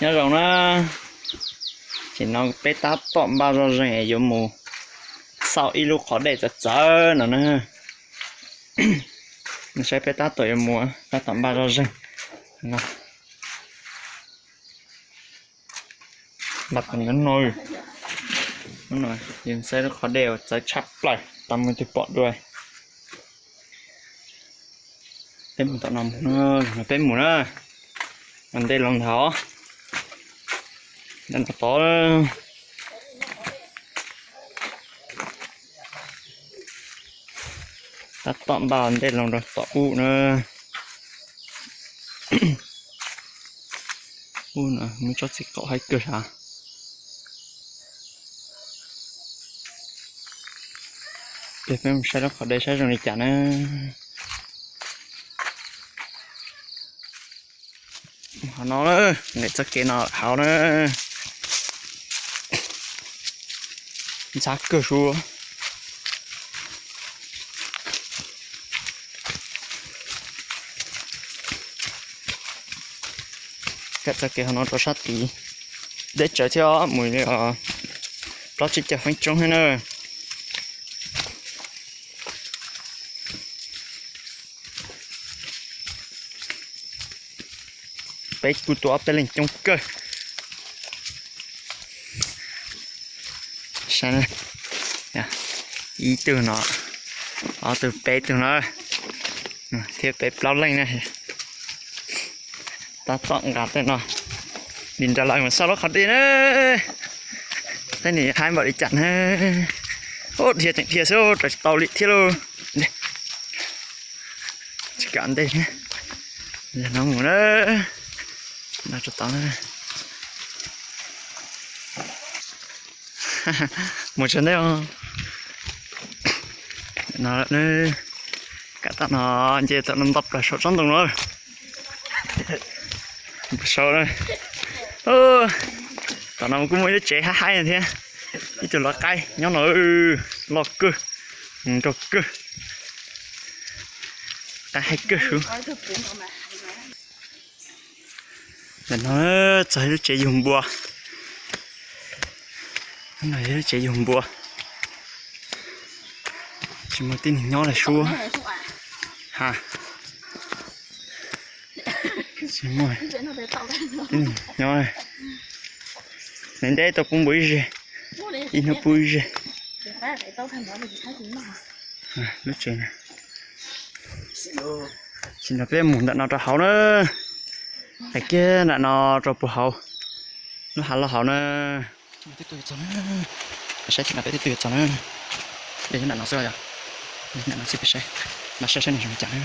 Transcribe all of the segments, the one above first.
Nyob zoo na, tam sim no peb tab tom npaj zoj zeeg yuav mus xauj ib lub qhov dej txawv txawv no na. Saib peb tab tom yuav mus, tab tom npaj zoj zeeg no. Npaj tom no, yus saib lub qhov dej uas txawv tshaj plaws tau muaj tus pom dua. Peb mus tom no, peb mus na, ntej los nthav, ntej no tod. Tab tom npaj ntej los rau tom ub na. Ub no muaj tsob txiv qaum haib kawg sav. Ces peb mus saib lub qhov dej saib zoo li cas na. Hauv no, nqes txoj kev no hauv na. Ntxhab kawg suab. Kam txoj kev hauv no rau sab tid, deb tsawv thiab mus li plaub tsib caug feeb tsoob thiab na. Peb kuj tuaj ob peb leeg coob kawg. Saib, ib tug no, ob tug peb tug no, thiab peb plaub leej na. Tab tom nqa tej no, nim nrog lawv mus xauj lub qhov dej na. Saib nws haib npaum li cas na. Ub, dhia tseem dhia xwb, raws tsis tau li thiab lauj. Tsis kam ntej thiab. Yog no mus na, no rau tod na. Mus tsis ntej os. No, kam tam no nce tam no nto plaws saum tsob ntoo no. Sau na. Tam no kuj muaj ib lub tsev haib haib no thiab. Ib tug lawv qaib nyob no, loj kawg, nraug kawg, qaib haib kawg suab. Ntawm no txog ib lub tsev yug npua. Lub tsev yug npua, tsis muaj tib neeg nyob li suab. Ha, tsis muaj tib neeg nyob. Ntev ntev tau pub npua ib zeg, ib hnub pub ib zeg. Lub tsev, tam no peb mus ntawm no rau hauv na, hais kiag ntawm no rau puag hauv lub hav loj hauv na. Saib tam no peb twb tuaj yuav txog na. Dej nyob nram no xwb yog, nram no xwb peb saib, no saib saib nws zoo li cas na.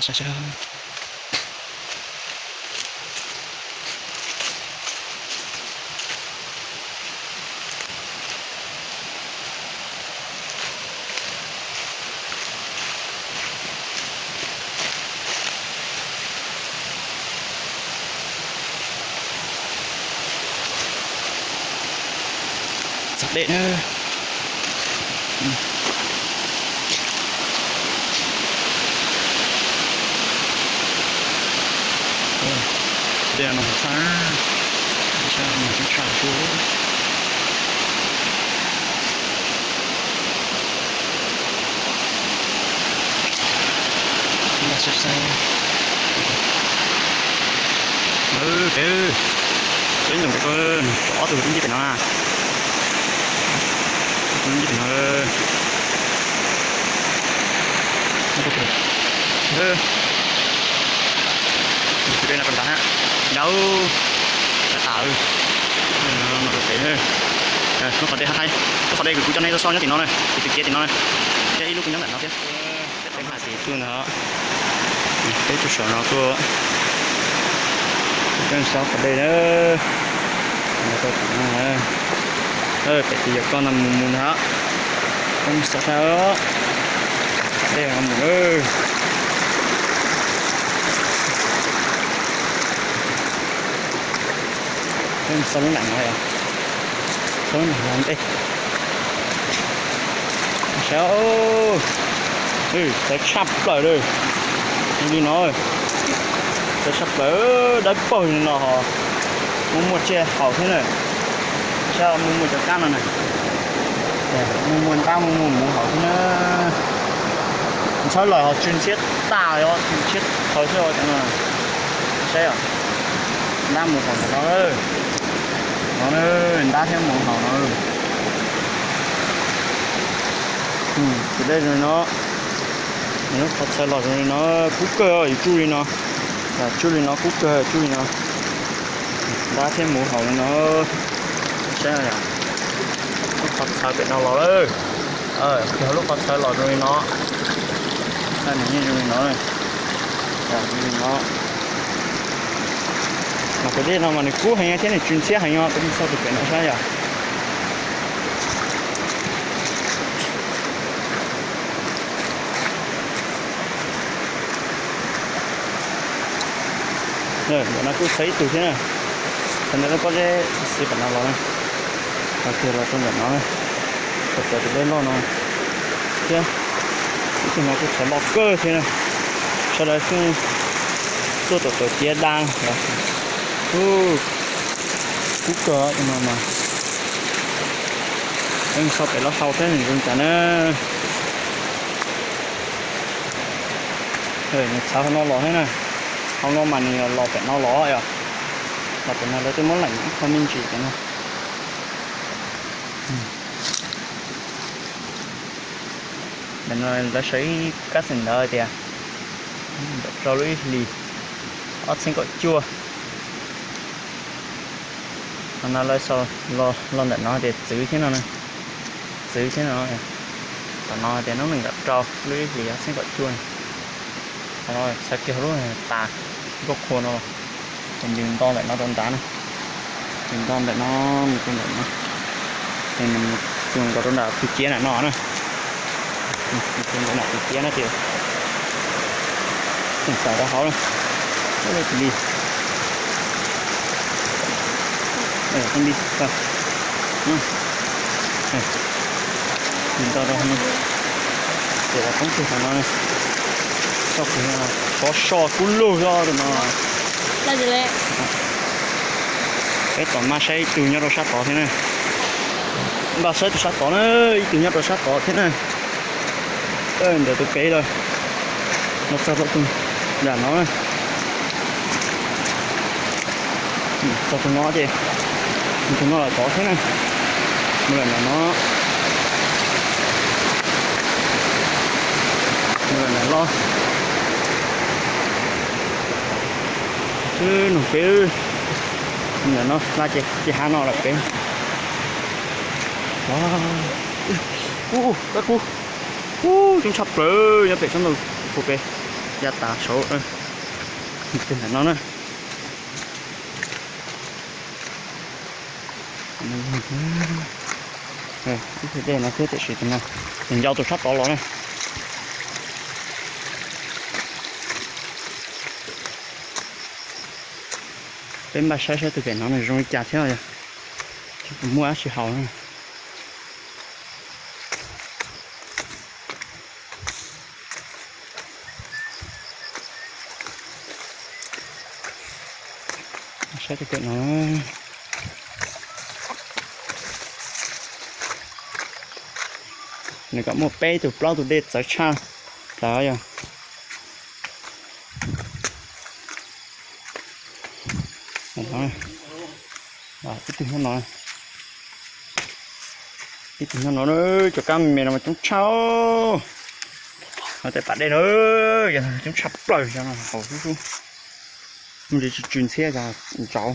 Saib saib. Txog dej na. Dej no tshaj, tshaj tshaj. Peb, peb ntoo pem ko, ob tug nce pem no na. Ob tug nce pem no. Tus dej no rau nrad na. Nrad, rau tas. No rau pem. Lub qhov dej haib, lub qhov dej kuv coj nej tuaj xauj nyob tim no na, kuv tus ciav tim no na. Thiab ib lub kuj nyob ntawm no thiab. Peb mas tim tuaj ntawd, peb tuaj saum no tuaj, peb xauj qhov dej na. Pem tim yawm koj no mus mus ntag, peb mus xauj saib qhov dej no mus. Peb mus xauj lub nram no yom. Ntej, saib, txawv tshaj plaws li. Li no, txawv tshaj plaws, dawb paug li no ho muaj muaj tsiaj haus thiab na. Saib, muaj muaj cov kab no na, muaj muaj ntab muaj muaj hmuv haus thiab na. Ntxhawb lawm ho tsw ntxhiab tas, tsw ntxhiab qhawv xwb cov no. Saib, ntab hmuv haus ntawm no, no ntab thiab hmuv haus no. Tus dej zoo li no, lub qhov txhawv los zoo li no, kub kawg, yuav tsuj li no, tsuj li no kub kawg, tsuj li no. Ntab thiab hmuv haus li no. Saib, lub qhov txhawv pem no los lawm. Kiag lub qhov txhawv los zoo li no. Nws yeej zoo li no, zoo li no. Mas tus dej no mas nws kub heev thiab nws tsw ntxhiab heev no, tus dej txog tus pem no saib yom. Ntawm no kuj txhawv ib tug thiab na, txhawv ntawm lub pob zeb xiv pem no los na, los kiag los rau ntawm no, txhawv tus dej loj no thiab. Ib tug no kuj txhawv loj kawg thiab na, sawv daws xub tuaj tau tau ciav da. Kub kawg no mas, peb mus so pem lawv hau saib nws zoo cas na. Nws txhawv hauv no los thiab na, hauv no mas nws los pem no los yom, los pem no lawv twb muab leem ib qho me ntsis pem no. Ntawm no lawv sau ib kab xeem ntawv tias nram rau lub ib hlis ob txhiab kaum cuaj. Qhov no lawv sau los ntawm no tias txwv thiab no, txwv thiab no. Tom no tias hnub nees nkaum rau lub ib hlis ob txhiab kaum cuaj. Qhov no txhawv kiag lub tas nkauj qhua no los, ces ntws nto ntawm no rau nrad na, ntws nto ntawm no mus rau ntawm no, ces nws mus cuag nkaus rau nram tus ciav nram no na, mus cuag nkaus nram tus ciav no ces txawm rau hauv na. Ua li, li, ntws nto rau hauv no, ces los poob kiag qhov no, txoj kev sov so kub lug zog rau no. Peb tom maj saib ib tug nyob rau sab tod thiab na, npaj saib tus sab tod na, ib tug nyob rau sab tod thiab na. Ntawm tus pem lawm, no txog rau tus nram no, txog tus no ces, tus no lawm tod thiab na, mus lawm nram no, mus lawm nram los, xwb nug peb, nram no hla ces hav no lawm peb. Ub, kab kub, ub, coob tshaj plaws nyob pem sab nraud puag pem, ya tas saud, tus nram no na. Ib tug dej no thiab tiam sis tus no nws ncau tus sab tod los na. Peb npaj saib saib tus pem no nws zoo li cas thiab yog, puas muaj dab tsi haus na. Saib tus pem no, nws kom muaj peb tug plaub tug dej txawv tshaj plaws yog. Ib tug nyob no, ib tug nyob no, cov kab me me no mas coob tshaj. Tej pas dej no, coob tshaj plaws, cov no haus sub sub, muaj ntsis tsw tsw ntxhiab, cov ntsauv,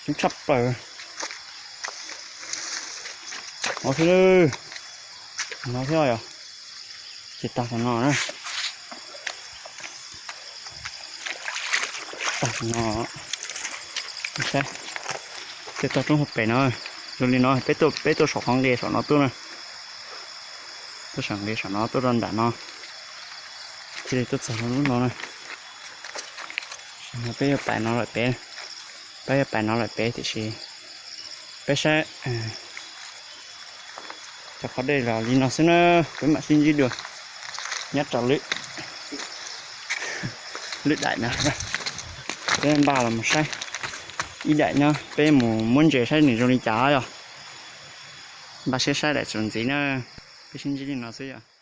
coob tshaj plaws. No thiab, no thiab yog, ces tag tom no na. Tag tom no, saib, tej toj roob hauv pem no, zoo li no peb tuaj, peb tuaj saum qhov nqis saum no tuaj na, tuaj saum nqis saum no tuaj rau nram no, cia li tuaj txog lub no na. Peb yuav pais no lawm pem, peb yuav pais no lawm pem tiam sis Peb saib cov qhov dej los li no xwb na, peb mam sib ntsib dua nyob rau lwm daim na. Peb npaj los mus saib ib daim nyob, peb mus muab ntses saib nws zoo li cas yog. Npaj siab saib daim txuas ntxiv na, peb sib ntsib li no xwb yog.